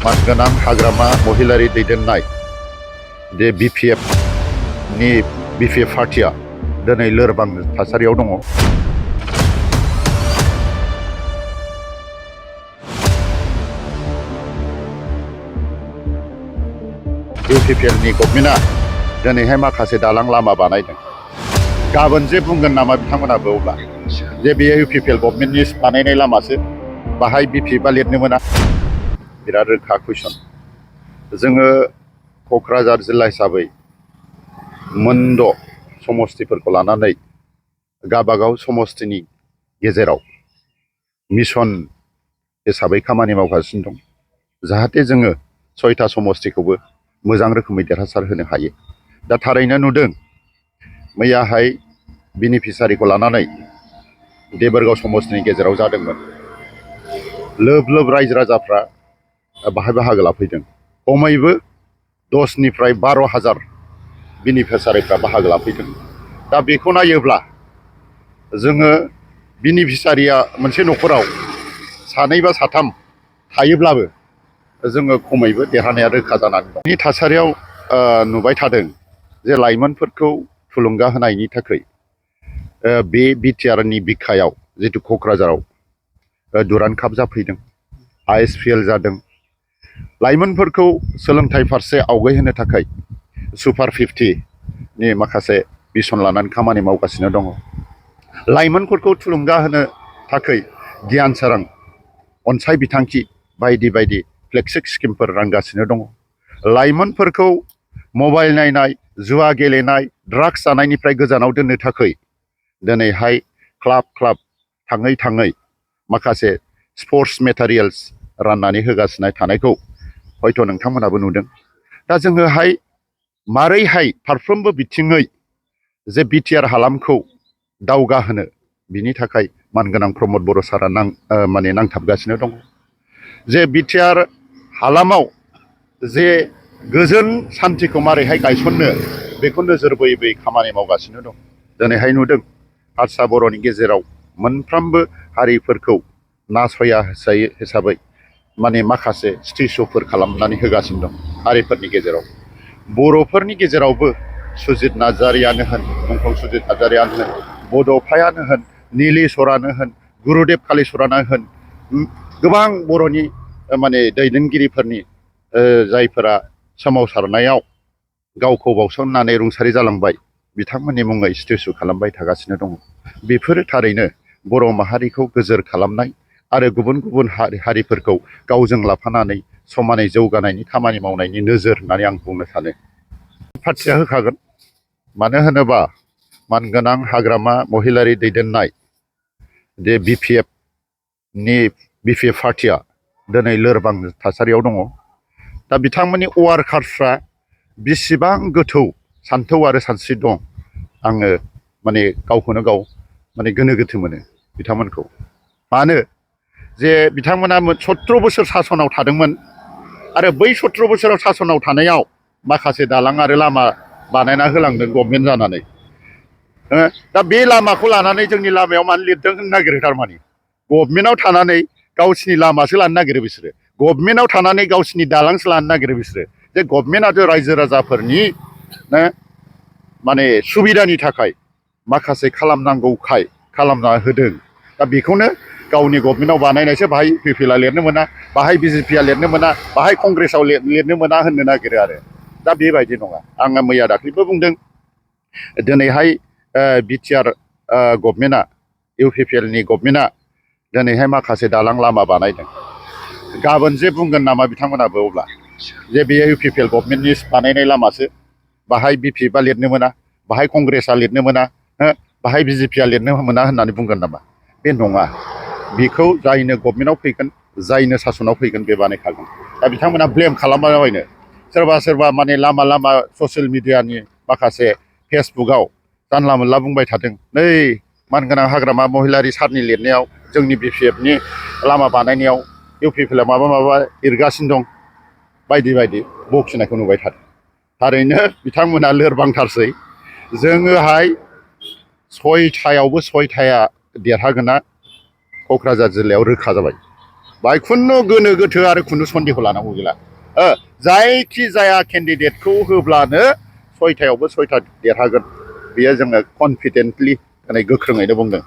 मानगोनां हाग्रामा महिलारि दैदेननाय जे बिपिएफ पार्टिया दिनै लोरबां थासारियाव दङ। इउपिपिएलनि गभर्नमेन्टआ दिनैहाय माखासे दालां लामा बानायदों। गाबोन जे बुंगोन नामा बिथांमोनाबो अब्ला जे बेयो इउपिपिएल गभर्नमेन्टनि बानायनाय लामासो, बाहाय बिपिएफआ लिरनो मोना। बिराद रोखा कुइसन। जोङो क'क्राझार जिल्ला हिसाबै मोनद' समस्तिफोरखौ लानानै गावबागाव समस्तिनि गेजेराव मिशन हिसाबै खामानि मावगासिनो दं, जाहाथे जोङो 6टा समस्तिखौबो मोजां रोखोमै देरहासार होनो हायो। दा थारैनो नुदों मैयाहाय बेनिफिसारिखौ लानानै देबोरगाव समस्तिनि गेजेराव जादोंमोन। लोब लोब रायजो राजाफ्रा बाहाय बाहागो लाफैदों। खमैबो 10निफ्राय 12,000 बेनिफिसारिफ्रा बाहागो लाफैदों। दा बेखौ नायोब्ला जोङो बेनिफिसारिया मोनसे न'खराव 2 बा 3 थायोब्लाबो जोङो खमैबो देरहानाया रोखा जानानै दं। बे थासारियाव नुबाय थादों जे लाइमोनफोरखौ थुलुंगा होनायनि थाखाय बे बिटिआरनि बिखायाव जितु क'क्राझाराव दुरान्ड काप जाफैदों, ISPL जादों। लाइमोनफोरखौ सोलोंथाइ फारसे आवगायहोनो थाखाय सुपार 50नि माखासे बिसन लानानै खामानि मावगासिनो दङ। लाइमोनफोरखौ थुलुंगा होनो थाखाय गियान सोरां अनसाय बिथांखि बायदि बायदि फ्लेक्सिक स्किमफोर रानगासिनो दङ। लाइमोनफोरखौ मबाइल नायनाय, जुवा गेलेनाय, ड्राग्स जानायनिफ्राय गोजानाव दोननो थाखाय दिनैहाय क्लाब थाङै थाङै माखासे स्पर्ट्स मेटेरियेल्स राननानै होगासिनो थानायखौ हयथ' नोंथांमोनाबो नुदों। दा जोङोहाय मारैहाय फारफ्रोमबो बिथिङै जे बिटिआर हालामखौ दावगाहोनो, बिनि थाखाय मानगोनां प्रमद बर' सारा नांथाबगासिनो दङ। जे बिटिआर हालामाव जे गोजोन सान्थिखौ मारैहाय गायसननो, बेखौ नोजोर बोयै बोयै खामानि मावगासिनो दं। दिनैहाय नुदों हारसा बर'नि गेजेराव मोनफ्रोमबो हारिफोरखौ नासया हिसाबै माखासे स्टेचुफोर खालामनानै होगासिनो दं हारिफोरनि गेजेराव। बर'फोरनि गेजेरावबो सुजित नार्जारियानो होन, मुंख्लं सुजित नार्जारियानो होन, बड'फायानो होन, नीलेश्वरानो होन, गुरुदेब कालिचरनानो होन, गोबां बर'नि दैदेनगिरिफोरनि जायफोरा सोमावसारनायाव गावखौ बावसोमनानै रुंसारि जालांबाय, बिथांमोननि मुङै स्टेचु खालामबाय थागासिनो दङ। बेफोरो थारैनो बर' माहारिखौ गोजोर खालामनाय आरो गुबुन गुबुन हारिफोरखौ गावजों लाफानानै समानै जौगानायनि खामानि मावनायनि नोजोर होननानै आं बुंनो सानो। पार्टिया होखागोन, मानो होनोबा मानगोनां हाग्रामा महिलारि दैदेननाय जे बिपिएफ पार्टिया दिनै लोरबां थासारियाव दङ। दा बिथांमोननि वार्कार्सफ्रा बेसेबां गोथौ सान्थौ आरो सानस्रि दं, आङो गावखौनो गाव गोनो गोथो मोनो बिथांमोनखौ। मानो जे बिथांमोना 17 बोसोर सासनाव थादोंमोन आरो बै 17 बोसोराव सासनाव थानायाव माखासे दालां आरो लामा बानायना होलांदों गभर्नमेन्ट जानानै। दा बे लामाखौ लानानै जोंनि लामायाव मानो लिरदों होननो नागिरो। थारमाने गभर्नमेन्टआव थानानै गावसिनि लामासो लानो नागिरो बिसोरो, गभर्नमेन्टआव थानानै गावसिनि दालांसो लानो नागिरो बिसोरो। जे गभर्नमेन्टआथ' रायजो राजाफोरनि सुबिदानि थाखाय माखासे खालामनांगौखाय खालामना होदों। दा बेखौनो गावनि गभर्नमेन्टआव बानायनायसो बाहाय इउपिपिएलआ लिरनो मोना, बाहाय बिजेपिआ लिरनो मोना, बाहाय कंग्रेसआव लिरनो मोना होननो नागिरो आरो। दा बेबायदि नङा। आङो मैया दाख्लैबो बुंदों, दिनैहाय बिटिआर गभर्नमेन्टआ, इउपिपिएलनि गभर्नमेन्टआ दिनैहाय माखासे दालां लामा बानायदों। गाबोन जे बुंगोन नामा बिथांमोनाबो अब्ला जे बेयो इउपिपिएल गभर्नमेन्टनि बानायनाय लामासो, बाहाय बिपिएफआ लिरनो मोना, बाहाय कंग्रेसआ लिरनो मोना, बाहाय बिजेपिआ लिरनो मोना होननानै बुंगोन नामा? बे नङा। बेखौ जायनो गभर्नमेन्टआव फैगोन, जायनो सासनाव फैगोन, बे बानायखागोन। दा बिथांमोना ब्लेम खालामलाबायनो सोरबा लामा ससियेल मिडियानि माखासे फेसबुकआव जानला मोनला बुंबाय थादों, नै मानगोनां हाग्रामा महिलारि सारनि लिरनायाव, जोंनि बिपिएफनि लामा बानायनायाव इउपिपिएलआ माबा एरगासिनो दं, बायदि बायदि बखिनायखौ नुबाय थादों। थारैनो बिथांमोना लोरबांथारसै। जोङोहाय 6टायावबो 6टाया देरहागोना क'क्राझार जिल्लायाव रोखा जाबाय। बाहाय खुनु गोनो गोथो आरो खुनु सन्देह लानांगौ गैला जायखि जाया केन्डिडेटखौ होब्लानो 6थायावबो 6था देरहागोन बेयो जोङो कनफिडेन्टलि गोख्रोङैनो बुंदों